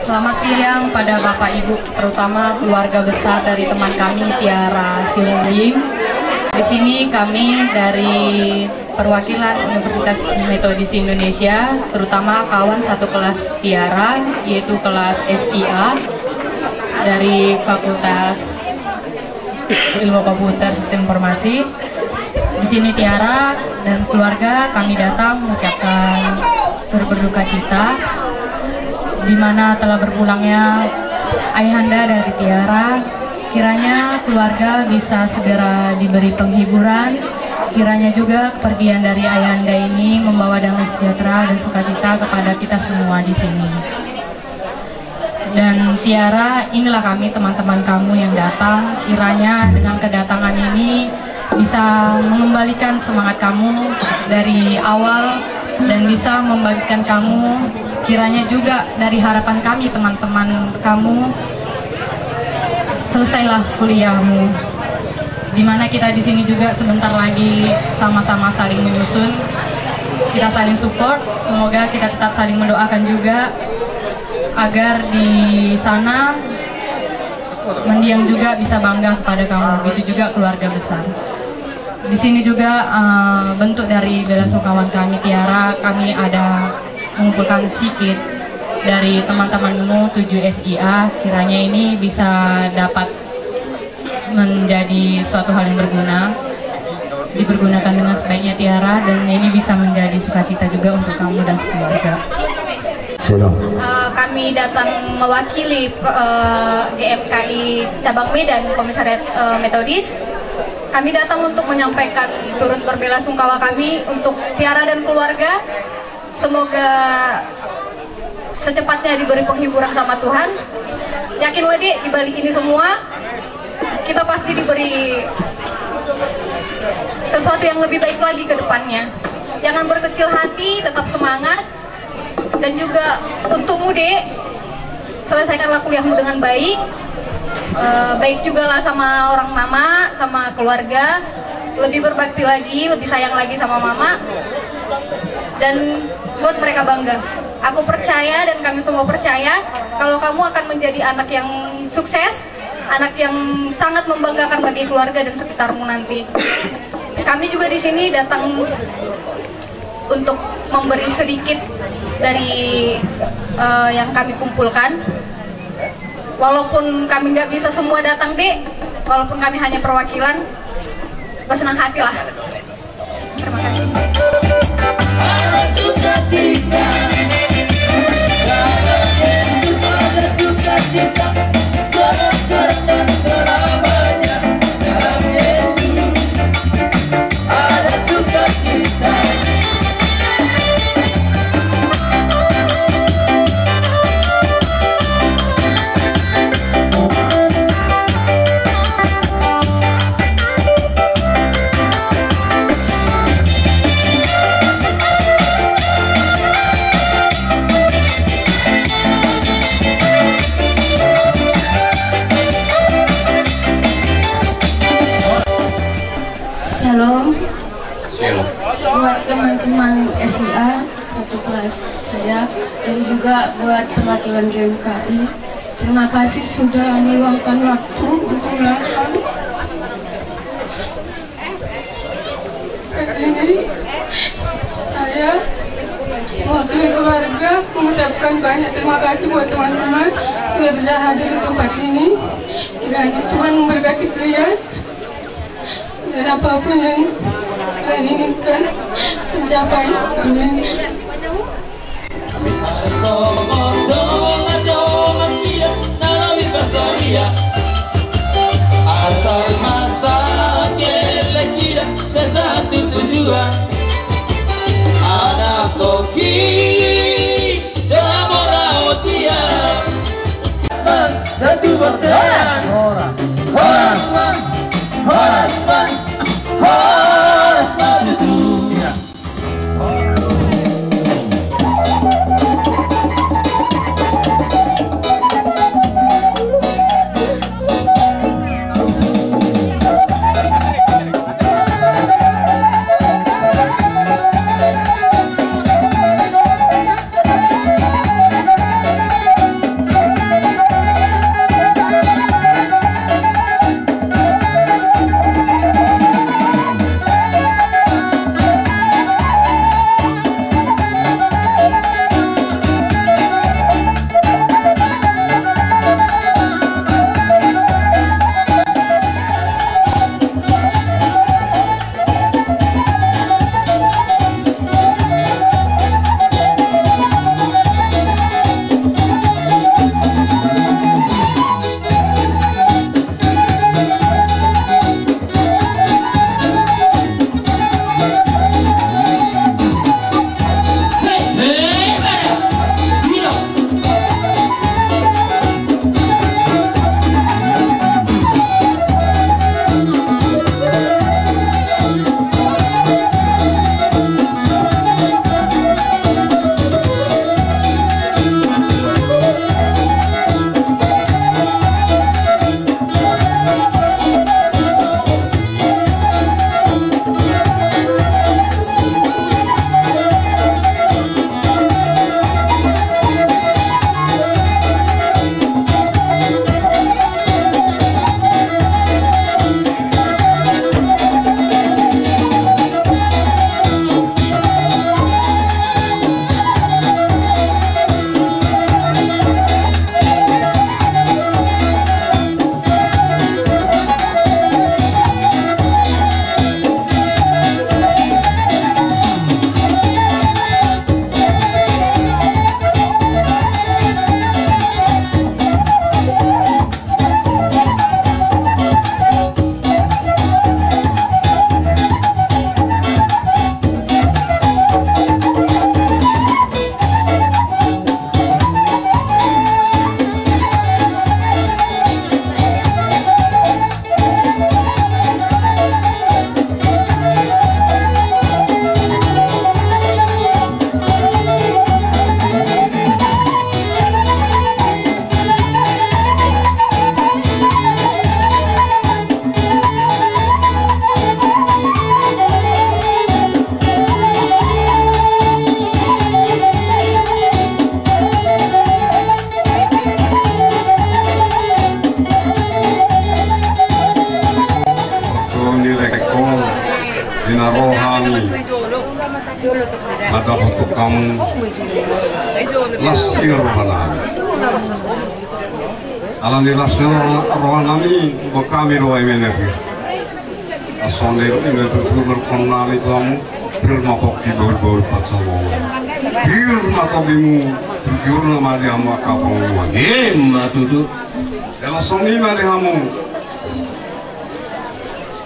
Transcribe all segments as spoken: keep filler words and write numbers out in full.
Selamat siang pada Bapak Ibu, terutama keluarga besar dari teman kami, Tiara Sihombing. Di sini kami dari perwakilan Universitas Metodis Indonesia, terutama kawan satu kelas Tiara, yaitu kelas S I A dari Fakultas Ilmu Komputer Sistem Informasi. Di sini Tiara dan keluarga kami datang mengucapkan turut berduka cita di mana telah berpulangnya ayahanda dari Tiara. Kiranya keluarga bisa segera diberi penghiburan. Kiranya juga kepergian dari ayahanda ini membawa damai sejahtera dan sukacita kepada kita semua di sini. Dan Tiara, inilah kami teman-teman kamu yang datang. Kiranya dengan kedatangan ini bisa mengembalikan semangat kamu dari awal dan bisa membangkitkan kamu. Kiranya juga dari harapan kami teman-teman kamu, selesailah kuliahmu. Di mana kita di sini juga sebentar lagi sama-sama saling menyusun, kita saling support. Semoga kita tetap saling mendoakan juga agar di sana mendiang juga bisa bangga kepada kamu, begitu juga keluarga besar. Di sini juga, eh, bentuk dari belasungkawa kami, Tiara, kami ada mengumpulkan sikit dari teman-temanmu tujuh S I A, kiranya ini bisa dapat menjadi suatu hal yang berguna, dipergunakan dengan sebaiknya, Tiara, dan ini bisa menjadi sukacita juga untuk kamu dan sekeluarga. Shalom. Eh, kami datang mewakili, eh, G M K I Cabang Medan, Komisariat, eh, Metodis. Kami datang untuk menyampaikan turut berbelasungkawa kami untuk Tiara dan keluarga. Semoga secepatnya diberi penghiburan sama Tuhan. Yakinlah, Dek, di balik ini semua, kita pasti diberi sesuatu yang lebih baik lagi ke depannya. Jangan berkecil hati, tetap semangat. Dan juga untukmu, Dek, selesaikanlah kuliahmu dengan baik. Eh, baik jugalah sama orang mama, sama keluarga. Lebih berbakti lagi, lebih sayang lagi sama mama. Dan buat mereka bangga. Aku percaya dan kami semua percaya kalau kamu akan menjadi anak yang sukses, anak yang sangat membanggakan bagi keluarga dan sekitarmu nanti. Kami juga di sini datang untuk memberi sedikit dari, eh, yang kami kumpulkan. Walaupun kami nggak bisa semua datang, Dek, walaupun kami hanya perwakilan, bersenang hatilah. Terima kasih. Shalom. Shalom. Buat teman-teman S I A satu kelas saya dan juga buat perwakilan G M K I, terima kasih sudah meluangkan waktu untuk datang ke sini. Saya mewakili keluarga mengucapkan banyak terima kasih buat teman-teman sudah bisa hadir di tempat ini. Kiranya Tuhan memberkati kalian. Dan apapun yang kalian inginkan tercapai. Amin. Asal masa gelek ida sesatu tujuan. Anak koki. Horas, man, horas, man, horas, man, horas, man, tutu. Dapot tu hamu las ni rohanami. Ala ni las ni roha, rohanami, boan hami do ai menepir. Asa on do i ma tutu berkonnami tu hamu. Pir ma pongki bahulbahul pansalongan. Pir ma tombimu, pir ma di hamu angka panguruan. Ima tutu. Las on i ma di hamu.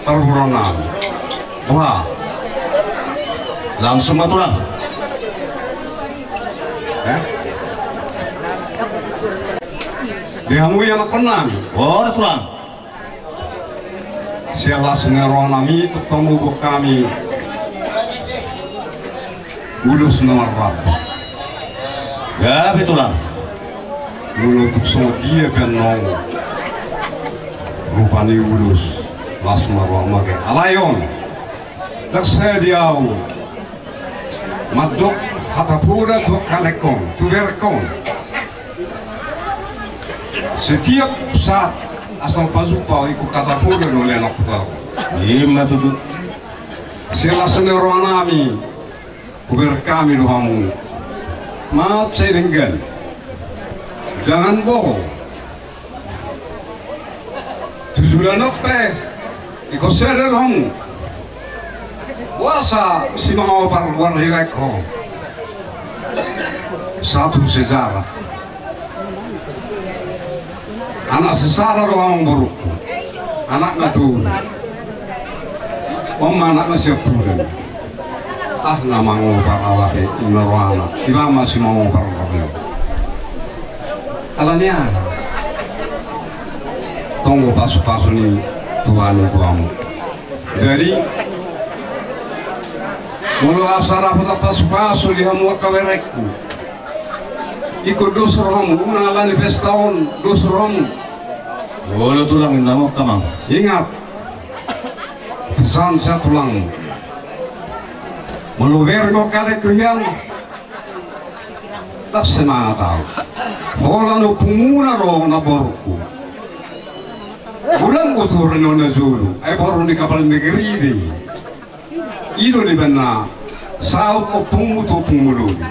Parboruon nami. Wah. Langsung ma tulang. Eh? Di hamu ianakkon nami. Boru tulang. Sian las ni rohanami, tongtong boan hami. Ulos na marrap. Gabe tulang. Molo tung songon dia pe annon rupa ni ulos las ni roha, maka alai on. Ndang sadia ahu mandok hata poda tu angka lehonon, tu berengkon. Setiap saat asal pajumpang ingkon hata poda do lehonon tu ahu. Ima tutu. Sian las ni rohanami. Hubereng hami do hamu. Maot sai denggan. Jangan bohong. Tu joloan on pe ingkon sada do hamu. Boasa Simangobar huparrilaek ho? Satu sejarah. Anak sesara do amang borungku. Anakna tolu. On ma anakna siampudan. Ah, na mangobar ala pe ima rohana. Ima ma Simangobar rohana. Ala ni aha? Tonggo pasupasu ni Tuhan i tu hamu. Jadi molo asa dapot pasupasu di hamu angka berengku, ingkon dos rohamu, unang ala ni pesta on dos rohamu. Molo tulang, inna mo hamu. Ingat. Pesan sian tulang. Molo bereng ho angka berengku hian, ndang semangat ahu. Holan ompungmuna do namborungku. Godang botoran on na jolo, ai boru ni Kapal Negeri do i. I do dibaen na saut ompungmu tu ompung molo i.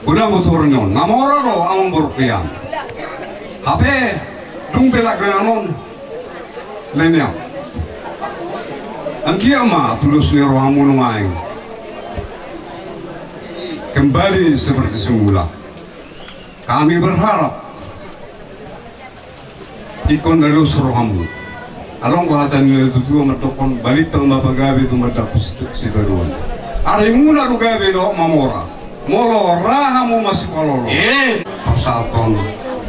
Godang botoran on, na mora do amang borungku hian. Hape dung belakangan on lain ia. Anggiat ma tulos ni rohamu nuaeng kembali seperti semula. Kami berharap ingkon na dos rohamu. Adong do hata ni natuatua mandokhon, balintang ma pagabe tumandangkon sitadoan. Arimuna do gabe dohot mamora. Molo ra hamu masipalolo. Eh. Pasahathon.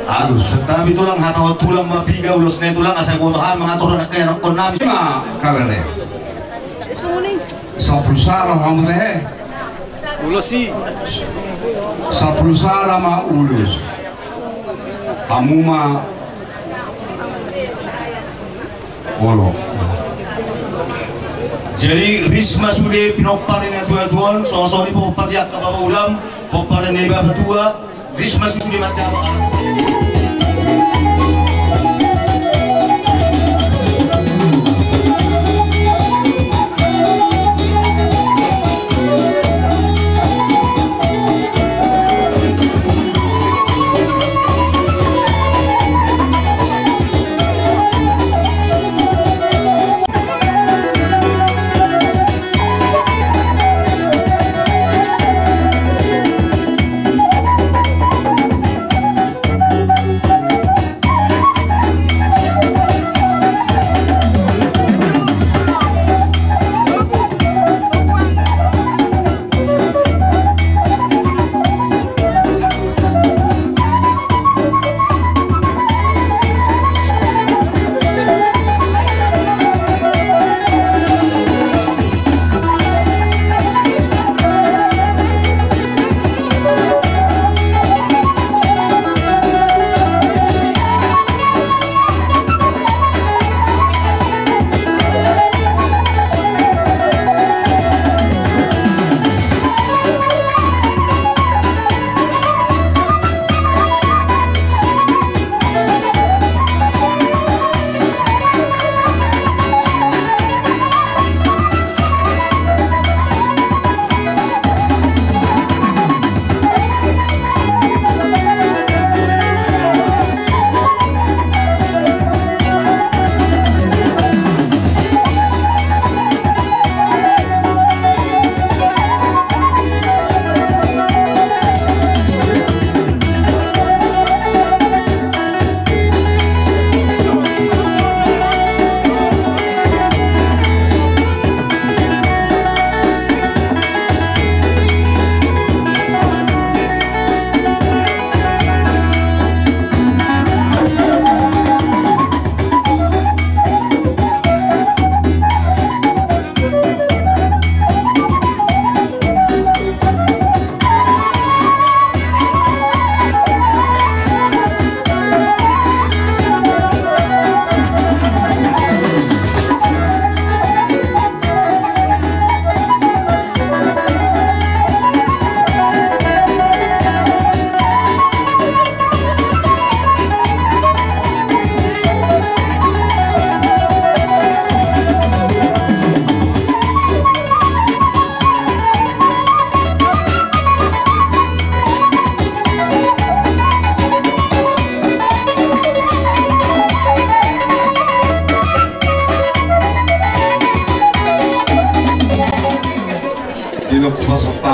Aduh, santabi tulang, hatahon tulang ma piga ulos ni tulang, asa huboto hami mangatur anak ianakkon nami. Ima kabar e. Sampulu sada hamu tehe. Ulos i. Sampulu sada ma ulos. Hamu ma olo. Jadi ris ma sude pinompar ni natuatua on, songon i pinompar ni angka bapa ulam, pinompar ni bapa tua. Ris ma sude manjalo anak.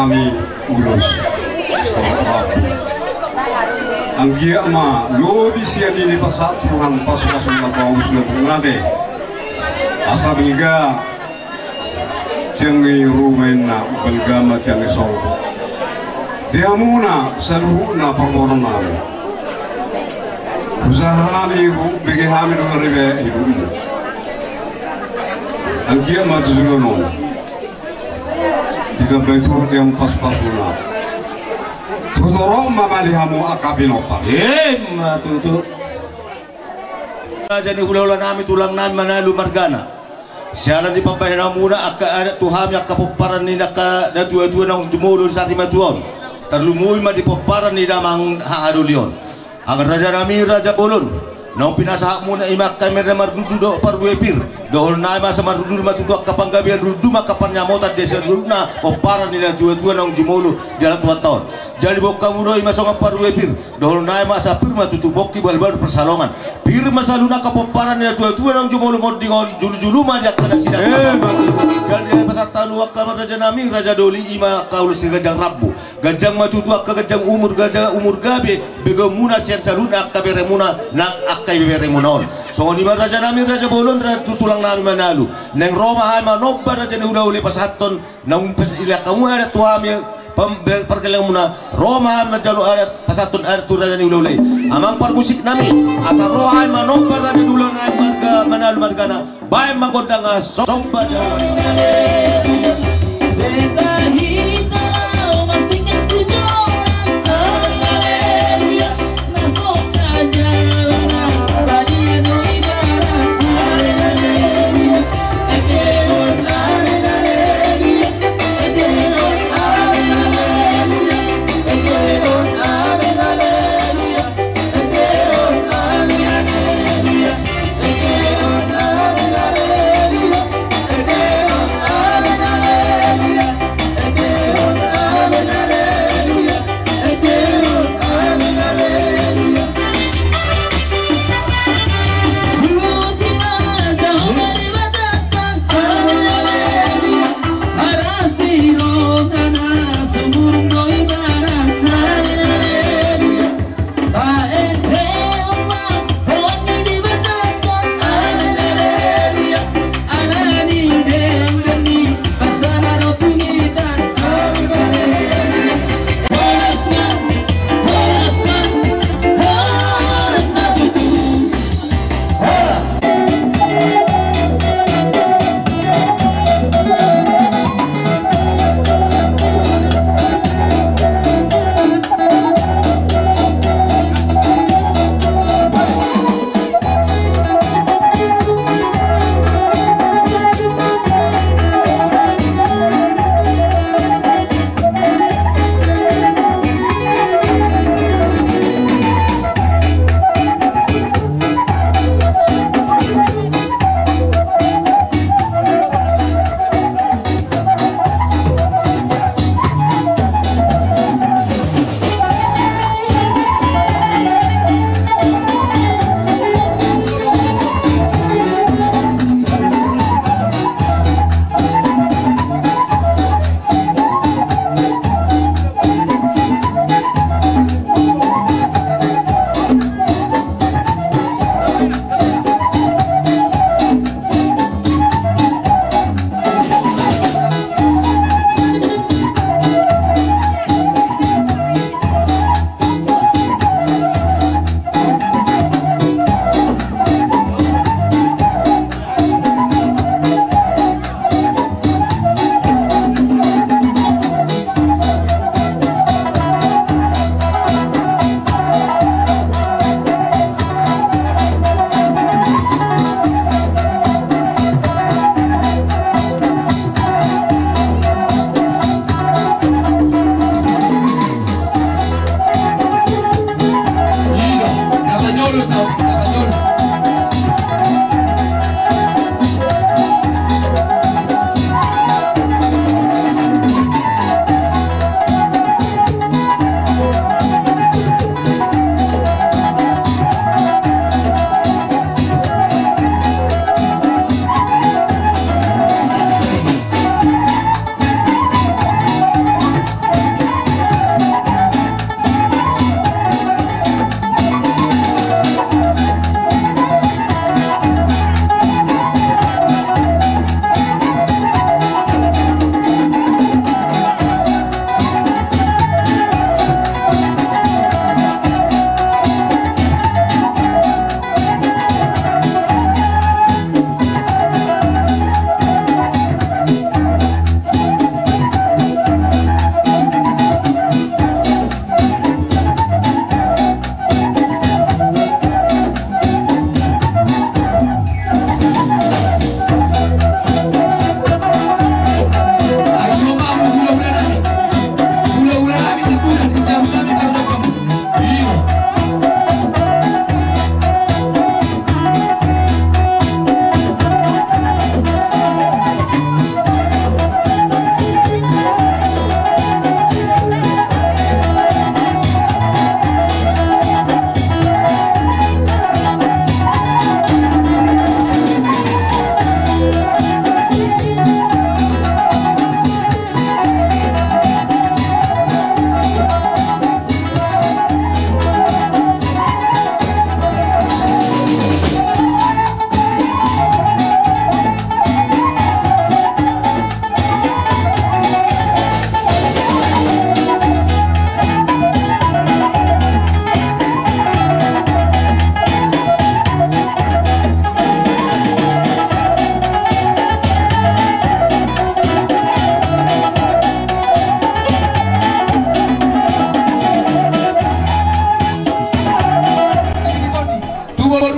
Hami ulos. Anggiat ma lobi sian i dipasahat Tuhan pasu-pasu na bagus na mate. Asa balga sian i ruma inna, balga ma sian i solu. Di hamuna saluhutna parboru nami. Usaha hami, bege hami do ribe hidupmu. Anggiat ma tu joloan on. Ditambai Tuhan di hamu pasu-pasuna. Tutu ro ma mali hamu angka pinompar. Ima tutu. Raja ni hula-hula nami, tulang nami Manalu margana. Siala ni pambahen hamuna angka adat tu hami angka pomparan ni angka natua-tua naung jumolo di sari matua on. Tarlumobi ma di pomparan ni damang hahadoli on. Angka raja nami raja bolon, naung pinasahatmuna i ma angka mere mardudu dohot parbue pir. Dohonon nami ma asa mardudu ma tutu angka panggabean, rudum angka panyamotan di asi on, rudum na pomparan ni natua-tua naung jumolo di halak Tuhanta on. Jala diboan hamu do i ma songon parbue pir. Dohonon nami ma asa pir ma tutu pongki, balbal parsalongan. Pir ma saluhutna angka pomparan ni natua-tua naung jumolo monding on, julu-julu ma di angka nasida. Jala dipasahat hamu angka raja nami raja doli, i ma angka ulos ni ganjang rambu. Ganjang ma tutu angka ganjang umur, ganjang umur gabe, begeonmuna sian saluhutna angka beremuna nang angka ibeberemuna on. Songon i ma raja nami raja bolon, ra-, tu tulang nami Manalu. Naeng ro ma hami manomba raja ni hula-hula i pasahathon, naung pas-, ilehon hamu adat tu hami, pam-, be-, pargellenganmuna, ro ma hami manjalo adat, pasahathon adat tu raja ni hula-hula i. Amang parmusik nami, asa ro hami manomba raja ni hula-hula nami marga Manalu margana. Baen ma gondang, ah, somba Jahowa.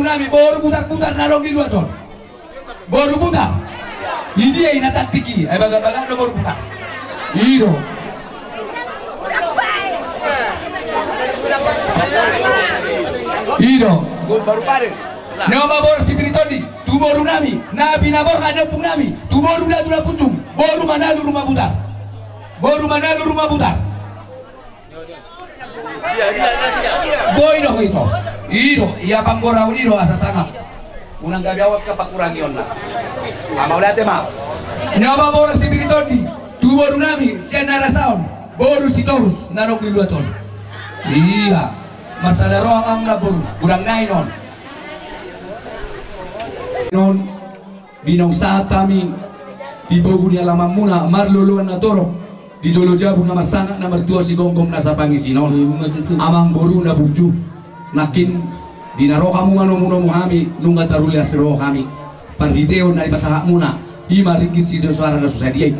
nami, boru Butarbutar na adong di luat on. Boru Butar. Idia i na cantik i, ai bagak-bagak do boru Butar. I do. I do. Nunga ma boras si Pir ni Tondi tu boru nami, na pinaborhat ni ompung nami, tu boru Datu Napunjung, boru Manalu Ruma Butar. Boru Manalu Ruma Butar. Boi do ho ito. I do, ia panggoraon i do asa sangap. Unang gabe au angka pangkurangionna. Ama, mauliate ma. Nunga ma boras si Pir ni Tondi tu boru nami sian Narasaon, boru Sitorus na adong di luat on. Ia, marsada roha ma amang boru, godang nai non. Non. Binong sahat hami di pogu ni alamanmuna marloloan na torop, di jolo jabu na marsangap na martua, sigomgom nasa pangisina on. Amang boru na burju, nangkin di na ro hamu manomunomu hami, nunga tarulias roha hami. Parhiteon na dipasahatmuna, i ma ringgit sitio soara na so sadia i.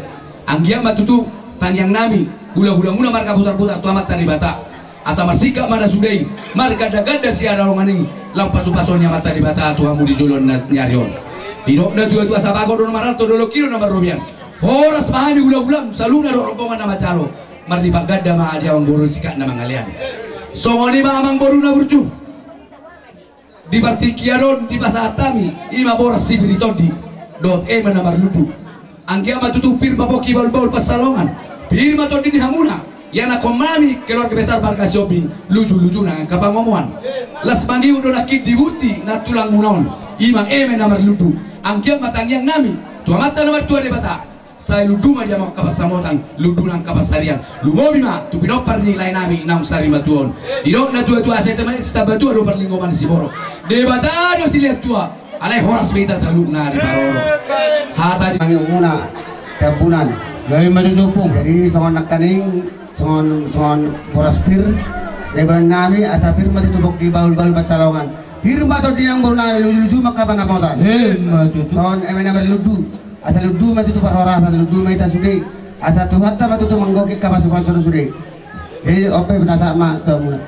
Anggiat ma tutu tangiang nami, hulahulamuna marga Butarbutar tu Amanta Debata. Asa marsingkat ma na sude i, margandaganda sian adongan i, laho pasupasuon ni Amanta Debata tu hamu di joloan ni ari on. Didok na tuatua, sabagot do na marhalto, dolok i do na marrobean. Horas ma hami hulahulam saluhutna dohot rombongan na manjalo. Marlipat ganda ma di amang boru singkat na mangalean. Songon i ma amang boru na burju. Di partingkian on dipasahat hami, i ma boras si Pir ni Tondi dohot eme na marlundu. Anggiat ma tutu pir ma pongki bahulbahul pansalongan, pir ma tondi ni hamuna, ianakhon hami keluarga besar marga Sihombing lujuluju nang angka pangomoan. Las mangihut do nangkin di buti na tulangmuna on, i ma eme na marlundu. Anggiat ma tangiang nami tu Amanta na martua Debata. Sai lundu ma di hamu angka pansamotan, lundu nang angka pansarian. Lumobi ma tu pinompar ni lae nami naung sarimatua on. Didok na tuatua, asa ete ma ete, sitamba tua do parlinggoman ni siborok. Debata do silehon tua, alai horas ma hita saluhutna diparorot. Hata di pangiutmuna, Tambunan. Gabe ma tutu ompung. Jadi songon nangkaning, songon, songon boras pir, Debata nami, asa pir ma tutu pongki bahulbahul pansalongan. Pir ma tondi ni amang boru nami, lujuluju ma angka pansamotan. Ima tutu. Songon eme na marlundu. Asa lundu ma tutu parhorasan, lundu ma hita sude. Asa Tuhanta ma tutu manggohi angka pasupasu sude. Jadi on pe, pinasahat ma tu hamuna.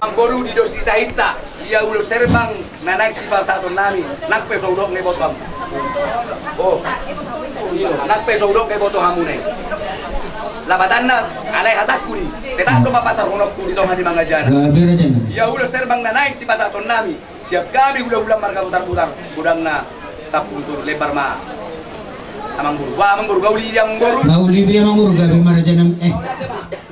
Amang boru, di dos ni tahinta, ia ulos herbang na naeng sipasahaton nami, nang pe so hudok nga iboto hamu. O, nang pe so hudok nga iboto hamuna i. Lapatanna, alai hatangku di, tetap do ma patarhononku di tonga ni mangajana. Ia ulos herbang na naeng sipasahaton nami, siap hami hulahula marga Butarbutar, godangna sampulu toru, lembar ma. Amang boru, bah, amang boru, gauli dia amang boru. Gauli dia amang boru, gabe ma rajanami, eh.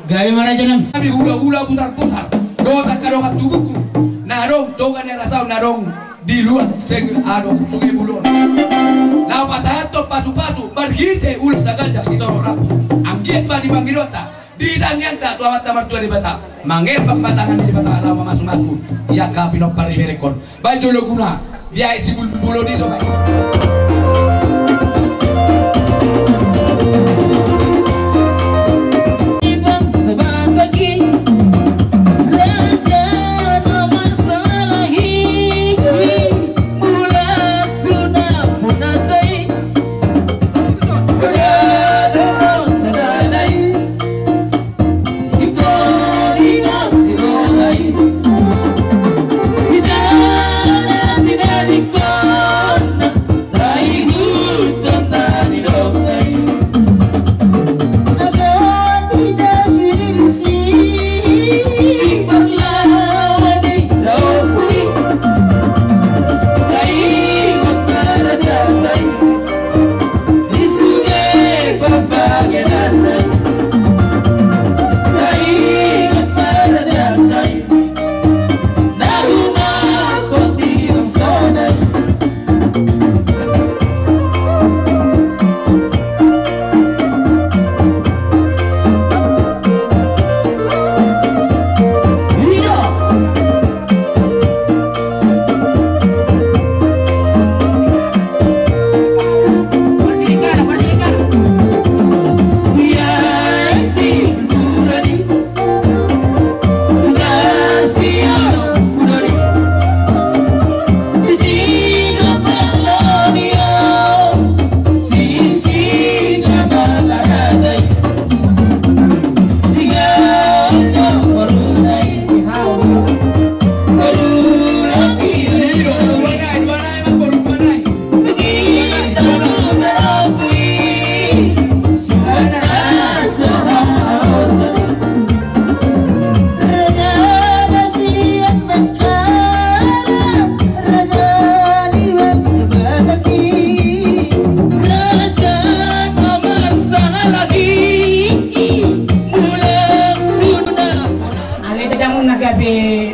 Gabe ma rajanami. Hami hulahula Butarbutar dohot angka dongan tubungku na adong tonga ni Narasaon na adong di luat, seng adong Sungai Bulu on, na pasahathon pasupasu marhite ulos na ganjang sitorop rambu. Anggiat ma di pangidoanta, di tangiangta tu Amanta martua Debata. Mangerbak ma tangan ni Debata laho mamasumasu di angka pinompar ni berenghon. Baen jolo guna, di ai sibulbulon i jo baen.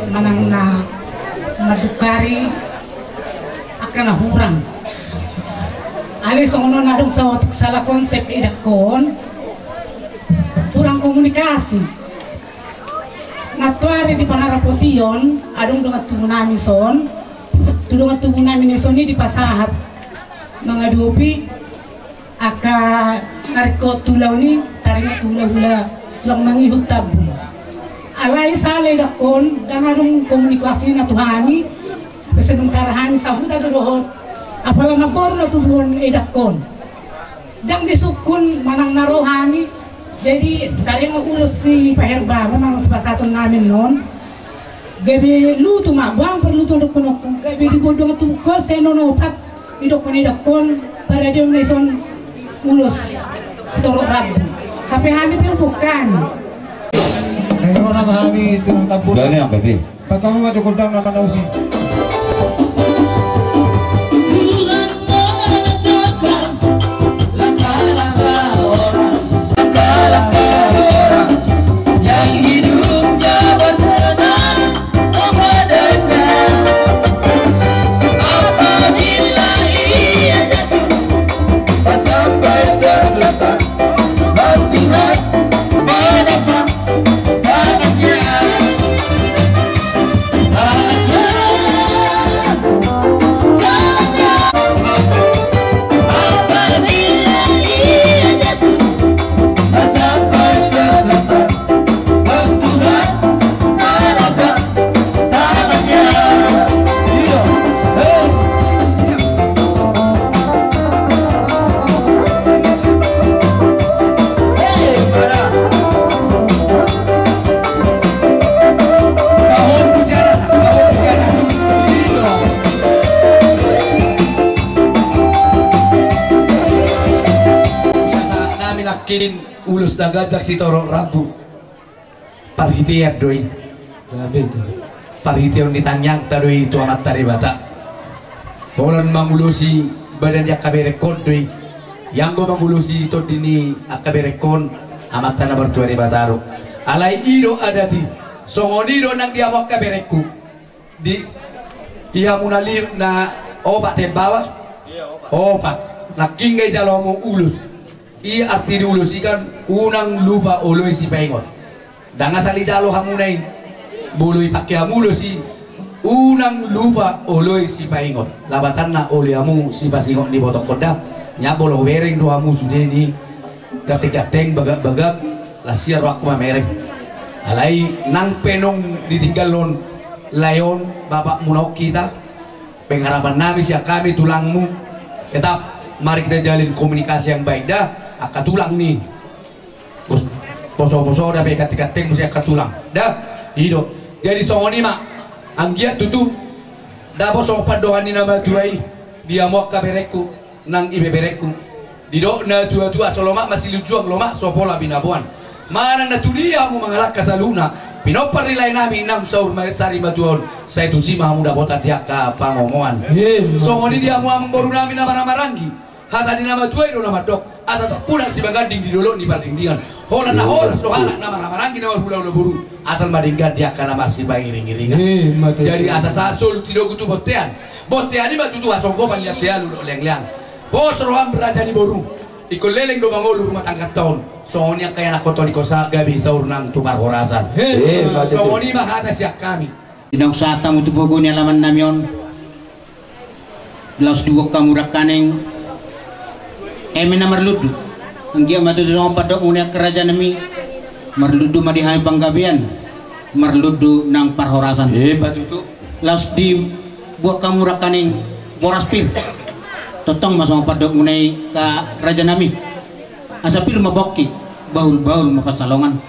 Manang na mandungkari angka na hurang. Alai songon on adong saotik sala konsep edangkon, hurang komunikasi. Nantoari di pangarapotion adong dongan tubu nami son, tu dongan tubu nami na son i dipasahat mangadopi angka na ringkot tu ulaon i, taringot tu hulahula tulang mangihut tambun. Alai sala edangkon, ndang adong komunikasina tu hami. Sementara hami sahuta do dohot apala namboru na tubuhon edangkon. Ndang disungkun manang na ro hami. Jadi taringot ulos si paherbana manang sipasahaton nami on, gabe lutu ma, boan parlutuon dohononku, gabe diboan dongan tubungkon sai na opat, didokkon edangkon, paradeon na ison ulos sitorop rambu. Hape hami pe umbokan. Naeng ro nama hami tulang tambun. Dua ni angka di. Patahua jo gondang na manaosi. Biasa nami nangkin ulos na ganjang sitorop rambu. Parhitean do i. Parhitean ni tangiangta do i tu Amanta Debata. Holan mangulosi badan ni angka berengkon do i. Ianggo mangulosi tondi ni angka berengkon, Amanta na martua Debata do. Alai i do adat i. Songon i do nang di hamu angka berengku. Di, di hamu na li, na opat tembawa. Opat. Nangkin nga ijalo hamu ulos. I arti ni ulos i kan, unang lupa oloi sipaingot. Ndang asal ijalo hamuna i. Molo ipangke hamu ulos i, unang lupa oloi sipaingot. Lapatanna oloi hamu sipasingot ni ibotongkon da. Nyambo lo bereng do hamu sude ni ganteng-ganteng, bagak-bagak, las ia rohangku mamereng. Alai nang pe nunga ditinggalhon lae on bapakmuna on hita. Pengharapan nami sian hami tulangmu, tetap mari kita jalin komunikasi yang baik da, angka tulang ni. Pos-, poso-poso da pe ganteng-ganteng muse angka tulang da. I do. Jadi songon i ma, anggiat tutu dapot songon pandohan ni na matua i, di hamu angka berengku nang ibeberengku. Didok na tua-tua, so lomak ma silinjuang, lomak so pola binaboan. Manang na tudia hamu mangalangka saluhutna, pinompar ni lae nami nang saur ma-, sari matua on, sai tusi ma hamu dapotan di angka pangomoan. Songon i di hamu amangboru nami na marhahamaranggi. Hata ni na matua i do na mandok, asa tampulan sibaganding di dolok ni pardingdingan. Holan na horas do halak na marhahamaranggi na marhulahula boru, asal ma denggan di angka na marsipangiringiringan. Jadi asa sahat solu tidogu tu bontean. Bontean i ma tutu hasonggopan ni ate alu dohot leangleang. Pos roham raja ni boru. Ingkon leleng do mangolu rumah tangganta on. Songon i angka ianakhonta on, ingkon sahat gabe saur nang tu parhorasan. Songon i ma hata sian hami. Di naung sahat hamu tu pogu ni alaman nami on, laos diboan hamu dangkaning eme na marlundu. Anggiat ma tutu songon pandokmuna i angka raja nami, marlundu ma di hami panggabean, marlundu nang parhorasan. Laos diboan hamu dangkaning boras pir. Tongtong ma songon pandokmuna i angka raja nami. Asa pir ma pongki, bahul-bahul ma pansalongan.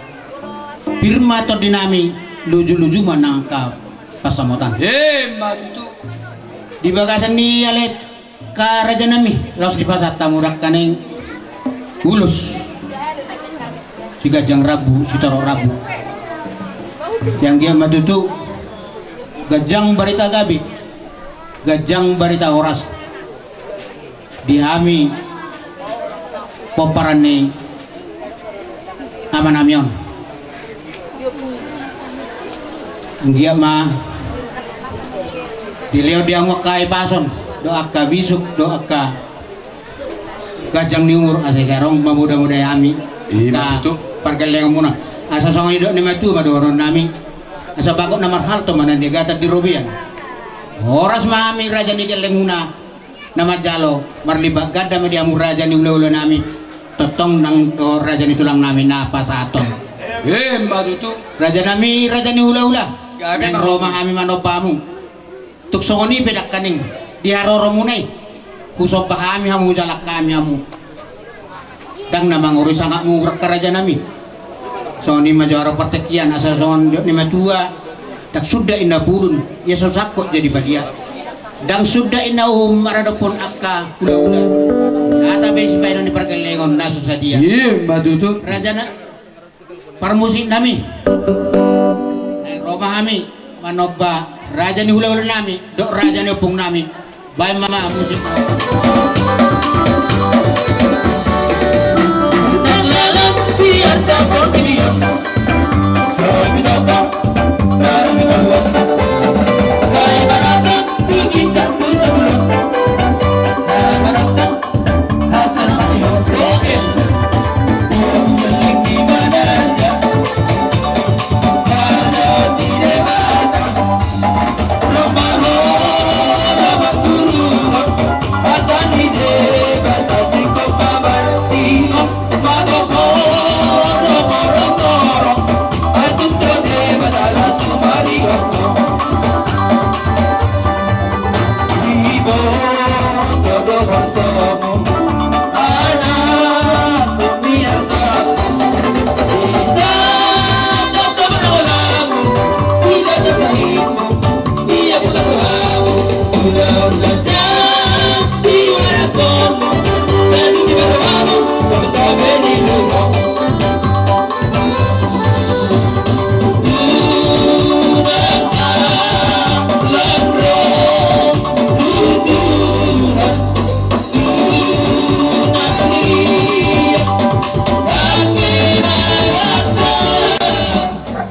Pir ma tondi nami, luju-luju ma nang angka pansamotan. Emma tutu. Di bagasan ni i ale angka raja nami, laos dipasahat hamu dangkaning ulos siganjang rambu, sitorop rambu. Anggiat ma tutu ganjang barita gabe, ganjang barita horas. Di hami pomparan ni amanami on. Anggiat ma dilehon di hamu angka hahipason dohot angka bisuk dohot angka ganjang ni umur, asa sai adong mamodamodai hami. Ima tutu. Pargellengonmuna. Asa songon nidok ni matua ma dohononnami. Asa bagot na marhalto ma na niagatan di robean. Horas ma hami raja ni gellengmuna na manjalo, marlipat ganda ma di hamu raja ni hulahulanami. Tongtong nang dohot raja ni tulangnami na pasahathon. Ima tutu. Rajanami raja ni hulahula. Gabe. Naeng ma ro ma hami manomba hamu. Tung songon i pe nangkaning di haroromuna i, husomba hami hamu, hujalang hami hamu. Ndang na mangorui sangapmu angka rajanami. Songon i ma jalo partingkian, asa songon nidok ni matua: Ndang suda inna bulun ia so sangkot jadi badia. Ndang suda inna uhum maradophon angka hulahula. Ndada be sibahenon ni pargellengon na so sadia. Ima tutu. Rajana, parmusiknami. Naeng ro ma hami manomba raja ni hulahulanami dohot raja ni ompungnami. Bahen ma musik.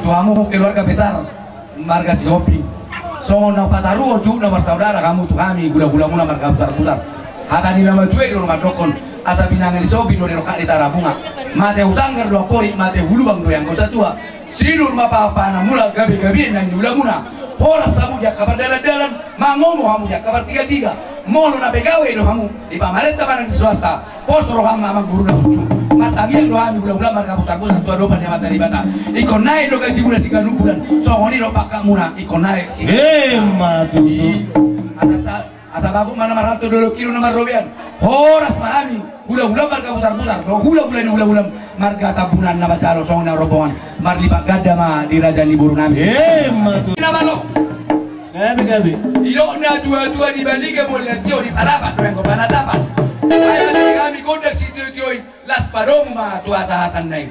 Tu hamu keluarga besar marga Sihombing, songon na pataruhon jujur na marsaudara hamu tu hami hulahulamuna marga Butarbutar. Hata ni na matua i do mandokhon: Asa pinangan ni Sihombing do di rongkap ni Tarabunga. Mate husanggar do amporik, mate hulubang do ianggo satua. Sinur ma pahanpahanmuna, gabegabe nang ni hulamuna. Horas hamu di angka pardalandalan, mangomo hamu di angka partigatiga. Molo na pegawe do hamu di pamarenta manang di swasta, pos roham amang guru na burju. Martangiang do hami hulahula marga Butarbutar tu adopan ni Amanta Debata. Ingkon naek do gajimuna siganup bulan, songon i do pangkatmuna ingkon naek si. Ima tutu. Atas Asa bagot ma na marhalto, dolok i do na marrobean. Horas ma hami hulahula marga Butarbutar dohot hulahula ni hulahula marga Tambunan na manjalo songon na rombongan. Marlipat ganda ma di raja ni borunami. Ima tutu. Na malo. Gabe, gabe. Didok natuatua: Di baliga molo tio, di parapat do ianggo panatapan. Ai ma di hami gondang sitiotio i. Las padomu ma tu hasahatanna i.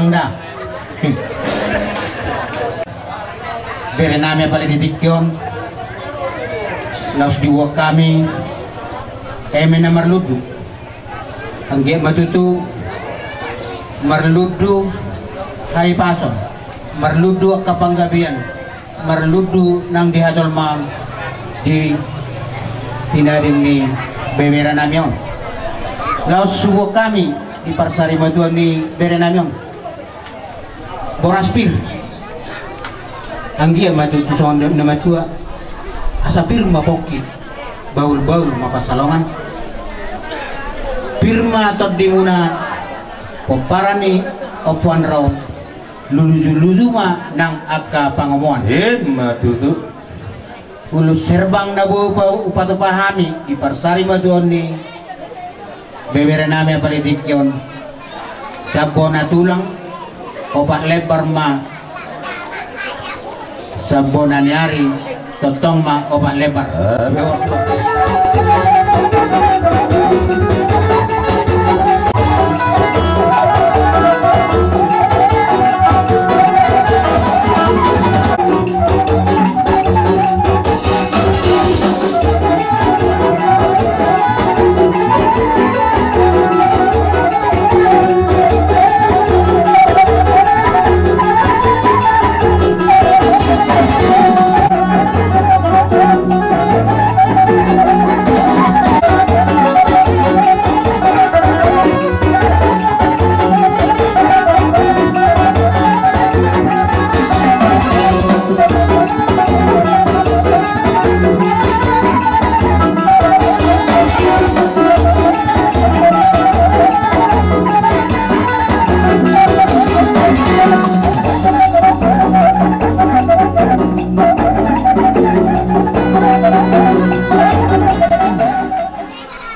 Nda. Bere nami, apala di tingki on laos diboan hami eme na marlundu. Anggiat ma tutu marlundu hahipason, marlundu angka panggabean, marlundu nang di hajolmaon di tinading ni bebere nami on. Laos huboan hami di parsarimatuaon ni bere nami on boras pir. Anggiat ma tutu songon didok ni na matua, asa pir ma pongki, bahulbahul ma pansalongan. Pir ma tondimuna pomparan ni ompuan ra on, lujuluju ma nang angka pangomoan. Emma tutu. Ulos herbang na boi hupa-, hupatupa hami di parsarimatuaon ni bebere nami, apala di tingki on, sian bona tulang opat lembar ma, sian bona ni ari tongtong ma opat lembar.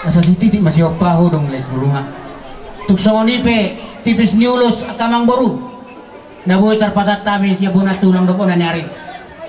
Asa sititi ma siompa ho dong les burunga. Tung songon i pe tipis ni ulos angka amangboru na boi tarpasahat hami sian bona tulang dohot bona ni ari.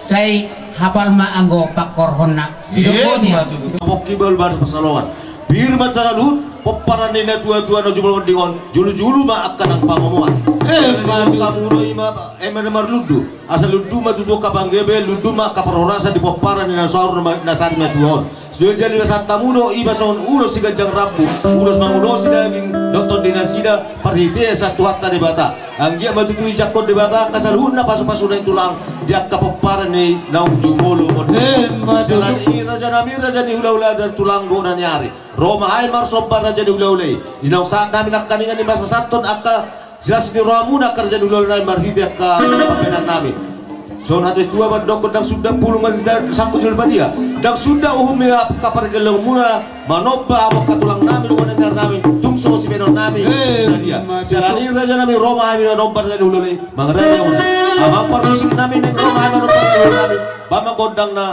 Sai hapal ma anggo pangkorhonna. Sidok. Iya, boti ma tutu. Pongki, bahulbahul pansalongan. Pir ma taluhut pomparan ni natuatua na jumolo monding on, jolojolo ma angka nang pangomoan. Eh, jadi ma tutu. Hamu do i ma eme na marlundu. Asa lundu ma tutu angka panggabean, lundu ma angka parhorasan di pomparan ni na saur na ma-, na sarimatua on. Sude jadi pasahat hamu do i ma songon ulos siganjang rambu, ulos mangulosi daging dohot tondi nasida, parhitean sian Tuhanta Debata. Anggiat ma tutu dijangkon Debata angka saluhutna pasupasuna i tulang di angka pomparan ni naung jumolo monding. Emma tutu. Siala ni i raja nami, raja ni hulahula, tulang dohot bona ni ari, ro ma hami marsomba raja ni hulahula i. Di naung sahat nami nangkaningan i pasahathon angka silas ni rohamuna angka raja ni hulahula nami marhite angka pambahenan nami. Songon hata situa mandok, ndang suda pulung ma sangkut jolo badia, ndang suda uhum ni angka pargellengonmuna manomba hamu angka tulang nami dohot bona ni ari nami, tung songon sibahenon nami. Eh, sadia. Siala ni i raja nami, ro ma hami manomba raja ni hulahula i. Mangarani hamu. Amang parmusik nami, naeng ro ma hami manomba raja ni hulahula nami. Bahen ma gondang na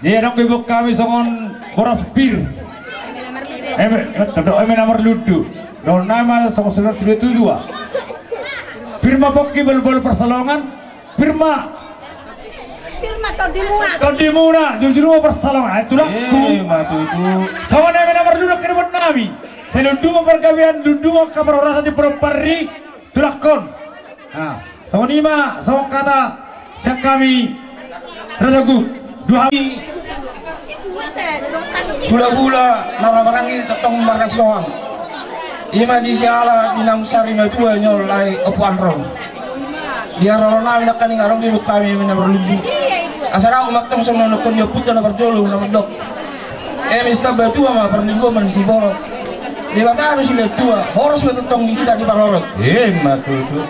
Dia dong ibu kami songon boras pir. Eme, eme na marlundu. Dohonon nami ma songon saur matua. Pir ma pongki, balbal parsalongan. Pir ma. Pir ma tondimuna. Tondimuna, jujur ma parsalongan. Ai tulangku. Eh, ma tutu. Songon eme na marlundu kiriman nami. Sai lundu ma pargabean, lundu ma angka parhorasan di pomparan i. Tulangkon. Nah, songon i ma songon hata sian hami Raja Guguk. Dua hami. Hulahula na ra maranggi tongtong marga Sitohang. I ma di siala di naung sari matua nion lae Ompu Anrong. Di haroro nami nangkaning adong di luhut hami eme na marlundu. Asa dao ma tong songon na nidok ni ompunta na parjolo na mandok. Eme sitamba tua ma parlinggoman ni siborok. Debata do silehon tua, horas ma tongtong di hita di parorot. Ima tutu.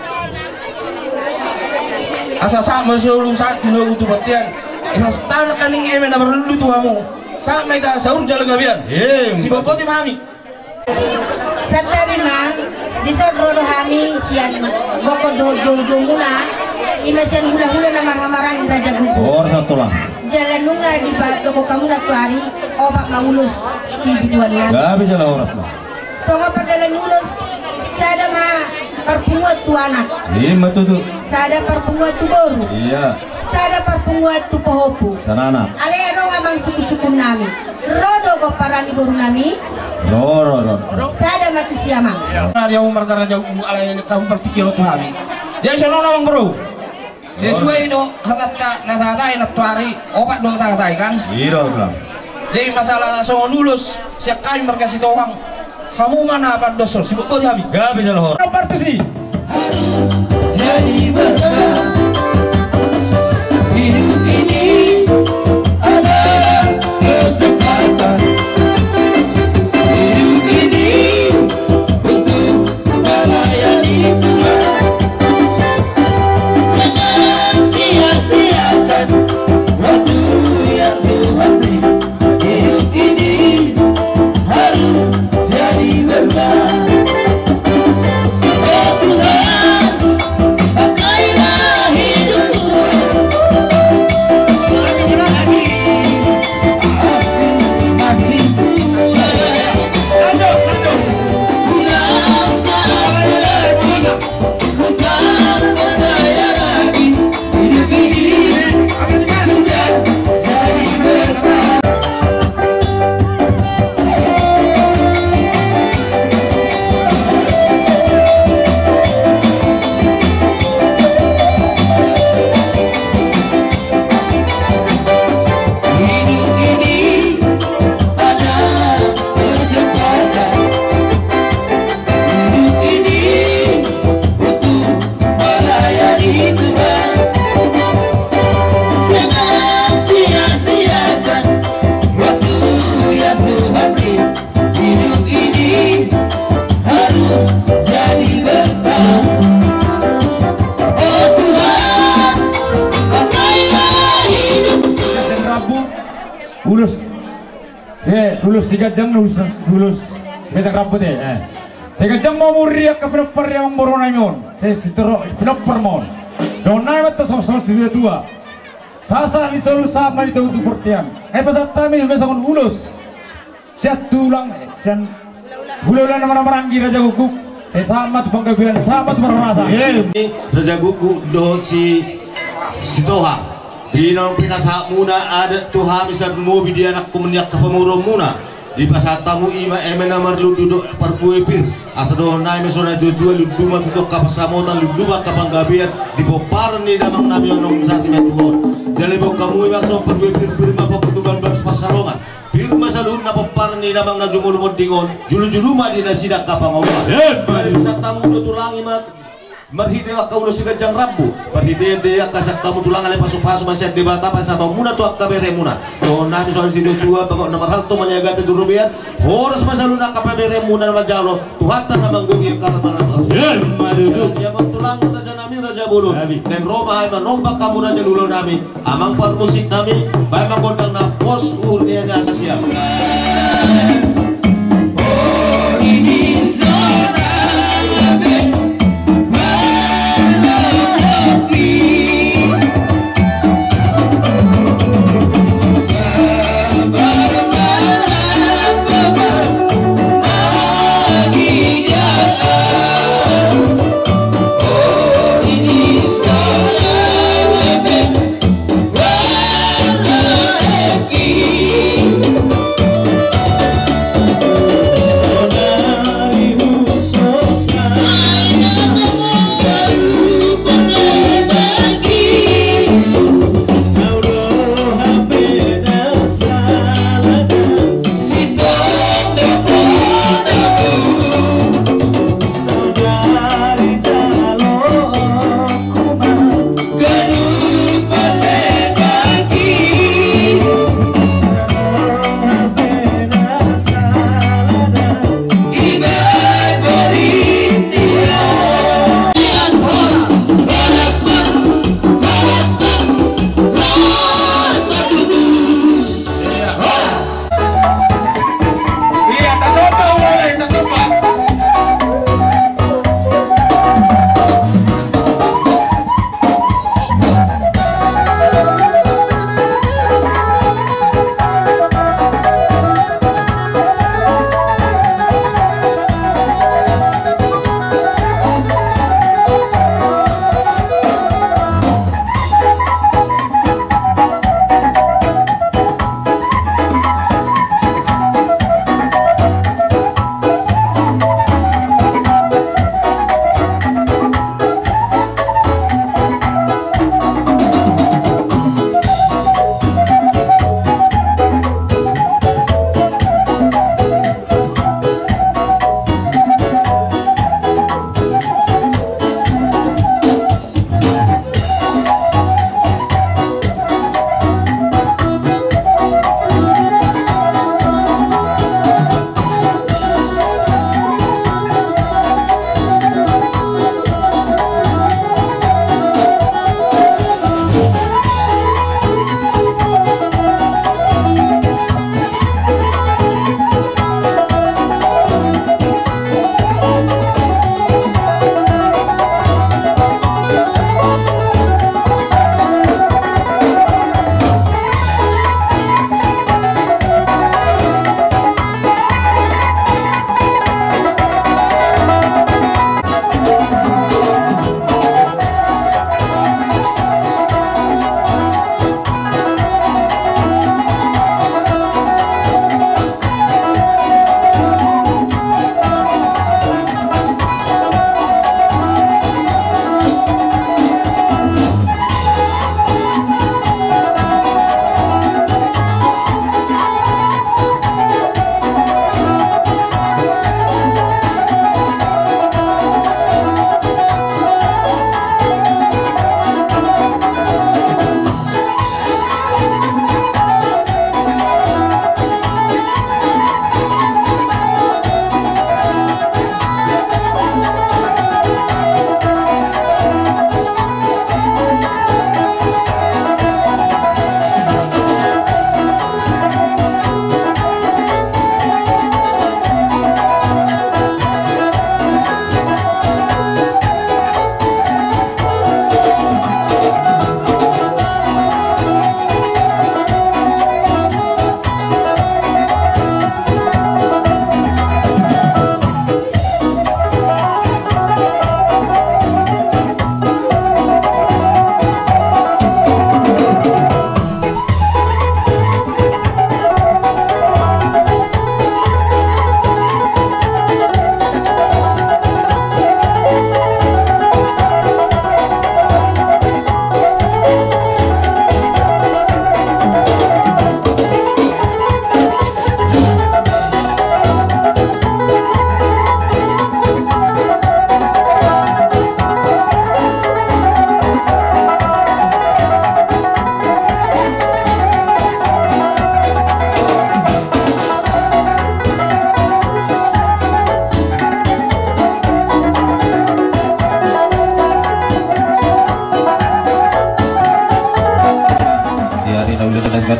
Asa sahat ma solu sahat tinogu tu bontean. Ima sitamba nangkaning eme na marlundu tu hamu. Sahat ma hita saur jala gabean. Ima. Siboan boti ma hami. Santabi ma, dison ro do hami sian gokhon dohot joujoumuna, ima sian hulahula na marhahamaranggi Raja Guguk. Horas ma tulang. Jala nunga dipadokhon hamuna tu ari, opat ma ulos sibituan nami. Gabe jala horas ma. Songon pardalan ni ulos, sada ma parpunguan tu anak. Ima tutu. Sada parpunguan tu boru. Iya. Sada parpunguan tu pahompu. Sananak. Alai adong amang sungkunsungkun nami. Ro do gomparan ni boru nami. Ro, ro, ro. Sada ma tusi amang. Nah, dia umar gara jauh alai kamu partingki lo tu hami. Dia sonon amang bro. Dia suai do hatanta na tahatai nantuari opat do tahatai kan. Iro tulang. Jadi masalah songon ulos sian hami marga Sitohang. Hamu ma na pandoshon, siboan boti hami. Gabe jala horas. Partusi. Jadi berkah. Hidup ini adalah kesempatan. Hidup ini untuk melayani Tuhan. Jangan sia-siakan waktu yang Tuhan beri. Hidup ini harus jadi berkah. Oh Tuhan, pakailah hidupku. Sekali lagi, aku masih kuat. Pulang saat Hidup ini untuk melayani Tuhan. Jangan sia-siakan waktu yang Tuhan beri. Hidup ini harus jadi berkah. Oh Tuhan, pakailah hidupku. Ulos. Se, ulos siganjang, ulos, ulos siganjang rambu te, eh. Siganjang ma umur ni angka pinompar ni amangboru nami on. Se, sitoro pinompar ma on. Dohonon nami ma tong songon saur matua. Sahat-sahat ni solu sahat ma di togu tu bontean. Eh, pasahat hami ma songon ulos. Sian tulang, eh, sian hulahula na marhahamaranggi Raja Guguk. Sai sahat ma tu panggabean, sahat ma tu parhorasan. Eh, Raja Guguk dohot si Sitohang. Di naung pinasahatmuna adat tu hami sian lumobi di anakku ni angka pamoruonmuna. Dipasahat hamu i ma eme na marlundu dohot parbue pir. Asa dohonon nami songon na tuatua, lundu ma tutu angka pansamotan, lundu ma angka panggabean di pomparan ni damang nami on naung sahat i ma tu on. Jala diboan hamu i ma songon parbue pir, pir ma pongki tu balbal parsalongan. Pir ma saluhutna pomparan ni damang na jumolo monding on, julujulu ma di nasida angka pangomoan. Emma tutu. Dipasahat hamu do tulang i ma marhite angka ulos siganjang rambu. Marhite ende angka sian hamu tulang, alai pasupasu ma sian Debata, pasahatonmuna tu angka beremuna. Dohonon nami songon situatua, bagot na marhalto maniagate tu robean. Horas ma saluhutna angka paberemuna na manjalo. Tuhanta na manggohi angka na marhahamaranggi. Emma tutu. Ia ma tulang, raja nami, raja bolon. Nami. Naeng ro ma hami manombak hamu raja ni ulaon nami. Amang parmusik nami, baen ma gondang na pos uhur ni asa siap.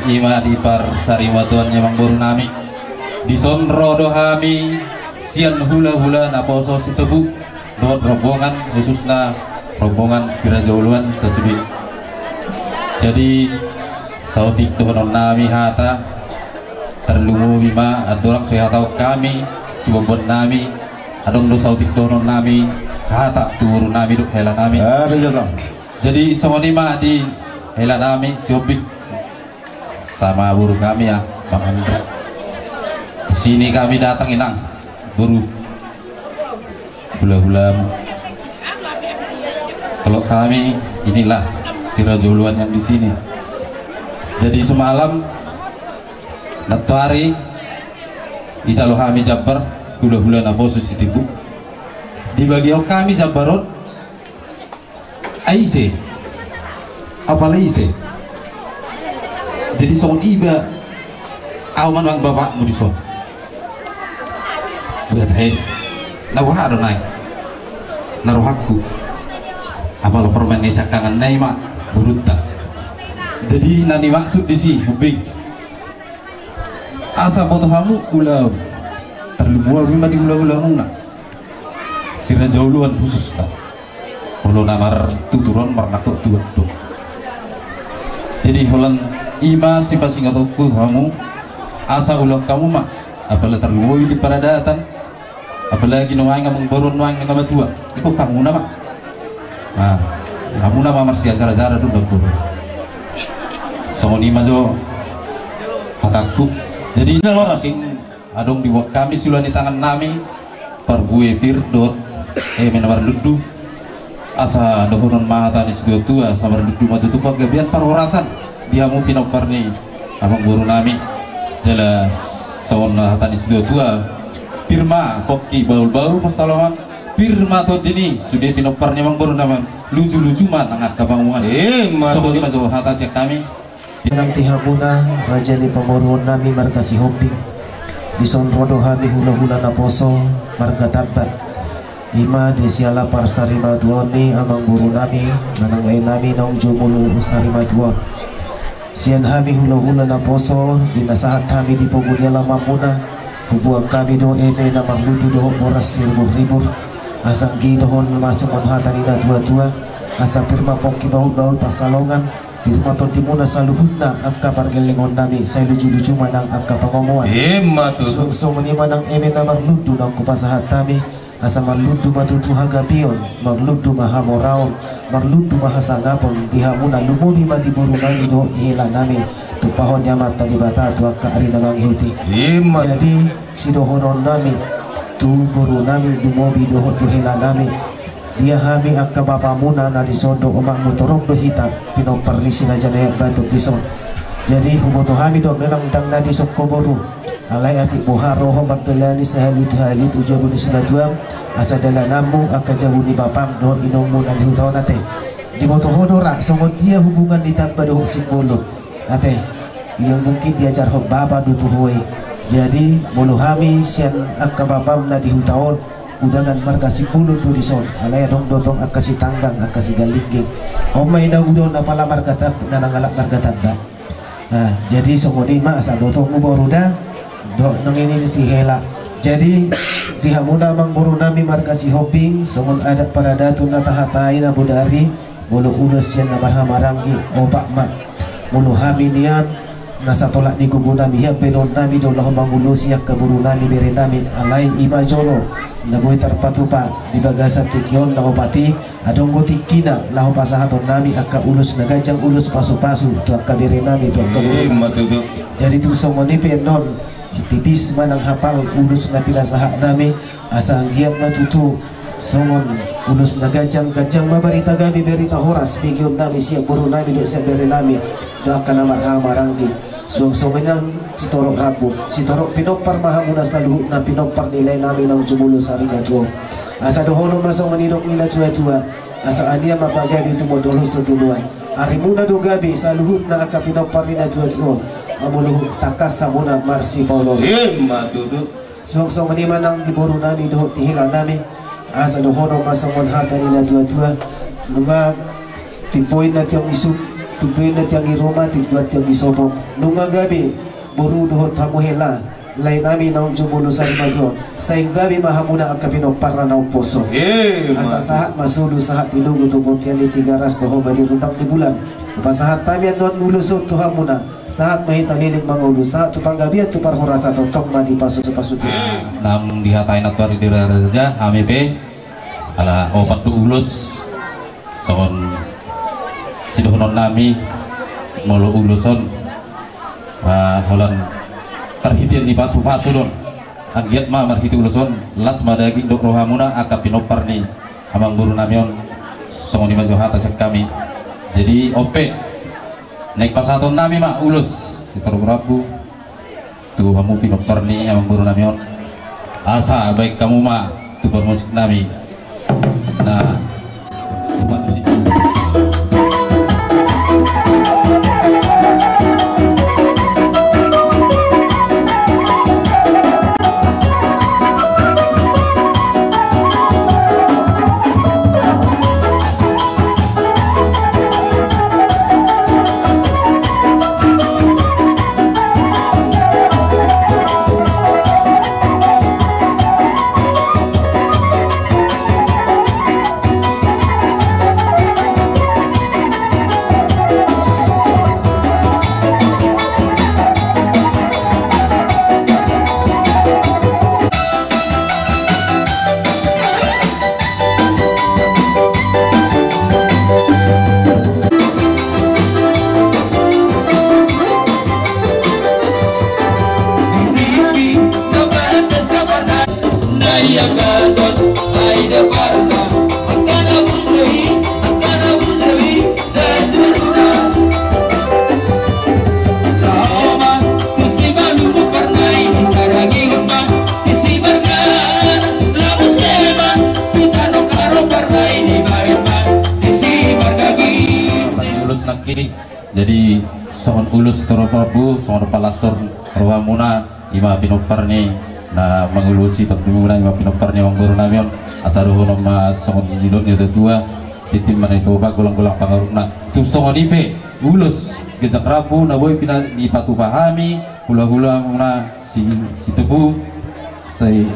Ima di parsarimatuaon ni amangboru nami. Dison ro do hami sian hulahula naposo Sitepu dohot rombongan, khususna rombongan si Raja Uluan sasude. Jadi saotik dohonon nami hata, tarlumobi ma andorang so dihatahon hami siboanboan nami, adong do saotik dohonon nami hata tu boru nami dohot hela nami. Jadi songon i ma di hela nami Sihombing. Sama boru kami ya, Bang Andra. Di sini kami datang, Inang, boru, hulahulamu. Kalau kami, inilah si Raja Uluan yang di sini. Jadi semalam nantoari dijalo hami jambar, hulahula naposo Sitepu. Dibagihon hami jambar on. Ai ise? Apala ise? Jadi songon iba au manang bapakmu dison. Buat hai. Na boha do nai? Na rohangku. Apala permen ni sangkangan nai ma burunta. Jadi na nimaksud di si Hombing. Asa boto hamu ulaon. Tarlumobi ma di ulaonmuna. Si Raja Uluan khususna. Olo na martutur on marnangkok tuak do. Jadi holan i ma sipasingatonku hamu, asa ulaon hamu ma, apala tarlumobi di paradatan, apalagi nuaeng amangboru nuaeng na matua. Iko hamu nama. Nah, hamu nama marsiajar-ajar do amangboru. Songon i ma jo hatangku. Jadi adong dibuat hami siula ni tangan nami, parbue pir dohot eme na marlundu. Asa dohonon ma hata ni situa-tua, asa marlundu ma tutu panggabean parhorasan di hamu pinompar ni amangboru nami. Jala songon hata ni situa-tua, pir ma pongki bahul-bahul pansalongan, pir ma tondi ni sude pinompar ni amangboru nami, luju-luju ma nang angka pangomoan. Songon i ma jo hata sian hami. Nang di hamuna raja ni pamoruon nami marga Sihombing. Dison ro do hami hulahula naposo marga Tambat. Ima di siala parsarimatuaon ni amangboru nami manang ae nami naung jumolo sarimatuaon. Sian hami hulahula naposo, di na sahat hami di pogu ni alamanmuna, huboan hami do eme na marlundu dohot boras siribur-ribur. Asa anggiat dohonon ma songon hata ni natua-tua, asa pir ma pongki bahul-bahul pansalongan, pir ma tondimuna saluhutna angka pargellengon nami, sai luju-luju ma nang angka pangomoan. Ima tutu. Songon i ma nang eme na marlundu naung hupasahat hami, asa marlundu ma tutu hagabeon, marlundu ma hamoraon, marlundu ma hasangapon di hamuna, lumobi ma di boru nami dohot di hela nami. Tumpahon ni Amanta Debata tu angka ari na mangihut i. Ima. Jadi sidohonon nami tu boru nami lumobi dohot tu hela nami. Dia hami angka bapamuna na dison dohot omakmu, torop do hita pinompar ni si Raja Naiak Batok dison. Jadi huboto hami do memang ndang na dison ho boru. Alai atik boha ro ho mardalani sahali tu hali tu jabu ni sinatuam, asa dalananmu angka jabu ni bapam dohot inongmu na di huta on ate. Diboto ho do ra songon dia hubungan ni tamba dohot simbolo. Ate, ia mungkin diajarhon bapa do tu ho i. Jadi molo hami sian angka bapam na di huta on, undangan marga Sipulun do dison, alai adong do tong angka Sitanggang, angka Sigalingging. On ma i na uda on apala marga Tab-, na mangalap marga Tamba. Nah, jadi songon i ma asa botomu boru da, dohot nang i ni di hela. Jadi di hamuna amangboru nami marga Sihombing, songon adat paradaton na tahatai na bodari, molo ulos sian na marhahamaranggi, opat ma. Molo hami nian na satolap ni gogo nami, hian pe dohonon nami do laho mangulosi angka boru nami, bere nami, alai ima jolo na boi tarpatupa di bagasan tingki on na opat i. Adong do tingkina laho pasahaton nami angka ulos na ganjang, ulos pasu-pasu tu angka bere nami, tu angka boru nami. Ima tutu. Jadi tung songon i pe annon, tipis manang hapal ulos na pinasahat nami, asa anggiat ma tutu songon ulos na ganjang, ganjang ma barita gabe, barita horas begeon nami sian boru nami dohot sian bere nami dohot angka na marhahamaranggi. Suang songon i nang sitorop rambu, sitorop pinompar ma hamuna saluhutna pinompar ni lae nami naung jumolo sarinatuaon. Asa dohonon ma songon i didok ni natua-tua, asa anian ma pagabe tumondol hos tu joloan. Arimuna do gabe saluhutna angka pinompar ni natua-tua on. Molo tangkas hamuna marsipaoloan. Ima tutu. Suang songon i ma nang di boru nami dohot di hela nami, asa dohonon ma songon hata ni natua-tua, nunga timbo i na tiang isuk, Tumpuan na tiang i ruma, tumpuan tiang i sopo. Nunga gabe boru dohot hamu hela, lae nami naung jumolo sari mago. Sai gabe ma hamuna angka pinomparna na umposo. Asa sahat ma solu, sahat tinogu tu bontean ni Tigaras, bahwa bali rundang ni bulan. Pasahat hami annon ulos on tu hamuna. Sahat ma hita leleng mangolu, sahat tu panggabean, tu parhorasan, tongtong ma dipasupasu. Naung dihatai nantuari di raja, hami pe ala opat do ulos. Songon sidohonon nami, molo ulos on, ah, holan parhitean ni pasupasu do on. Anggiat ma marhite ulos on las ma daging dohot rohamuna angka pinompar ni amangboru nami on. Songon i ma jo hata sian hami. Jadi on pe, naeng pasahaton nami ma ulos sitorop rambu tu hamu pinompar ni amangboru nami on. Asa baen hamu ma tu parmusik nami. Nah, Ulos nangkin. Jadi songon ulos sitorop rambu, songon palas ni rohamuna, i ma pinompar ni na mangulosi tondimuna, i ma pinompar ni amangboru nami on. Asa dohonon ma songon nidok ni natuatua: Tintin ma na i toba, golang-golang pangarahutna. Tung songon i pe ulos ganjang rambu na boi pina-, dipatupa hami hulahulamuna si, si Tepu. Sai,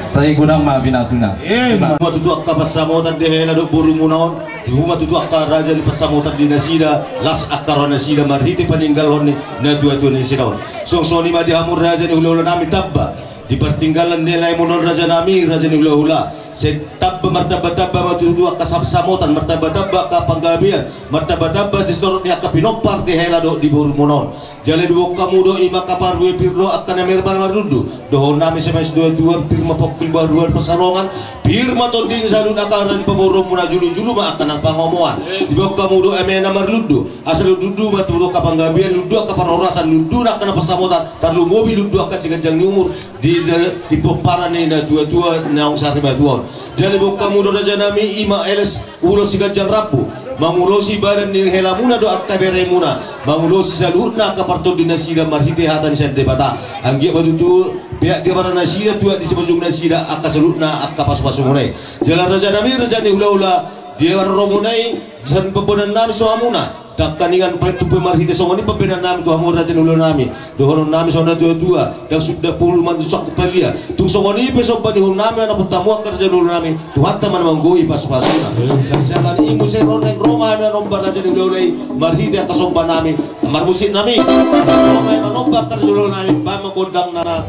sai godang ma pinasuna. Eh, ima tutu angka pansamotan di hela dohot borumuna on. Ima tutu angka raja ni pansamotan di nasida, las angka roha nasida marhite paninggalhon ni natuatua ni nasida on. Songon i ma di hamu raja ni hulahula nami, tamba di partinggalan ni laemuna on, raja nami, raja ni hulahula. Sai tamba martambatamba ma tutu angka pansamotan, martambatamba angka panggabean, martambatamba sitorop ni angka pinompar di hela dohot di borumuna on. Jala diboan hamu do, ima angka parbue pir dohot angka na merba na marlundu. Dohonon nami sian natuatua: Pir ma pongki, baru baru pansalongan, pir ma tondi ni saluhut angka na di pamoruonmuna, julu julu ma angka na pangomoan. Diboan hamu do eme na marlundu, asa lundu ma tutu angka panggabean, lundu angka parhorasan, lundu angka na pansamotan, tarlumobi lundu angka siganjang ni umur di, di pomparan ni natuatua naung sarimatua on. Jala diboan hamu do, raja nami, ima eles ulos siganjang rambu, mangulosi badan ni helamuna dohot angka beremuna, mangulosi saluhutna angka partondi nasida marhite hata ni sian Debata. Anggiat ma tutu peak di abara nasida, tuat di simanjujung nasida angka saluhutna angka pasupasumuna i. Jala raja nami, raja ni hulahula, di haroromuna i, sian pamboanan nami tu hamuna. Dangkaningan pe tutu marhite songon i pambahenan nami tu hamu raja ni hulahula nami. Dohonon nami songon natuatua: Ndang suda pulu manjujung sangkut palia. Tung songon i pe somba ni hulahula nami, manopot hamu angka raja ni hulahula nami, Tuhanta ma na manggohi pasupasuna. Siala ni i muse ro naeng ro ma hami manomba raja ni hulahula i marhite angka somba nami. Marmusik nami, ro ma hami manomba angka raja ni hulahula nami, bahen ma gondang na.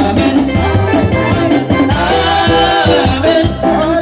Amen. Amen.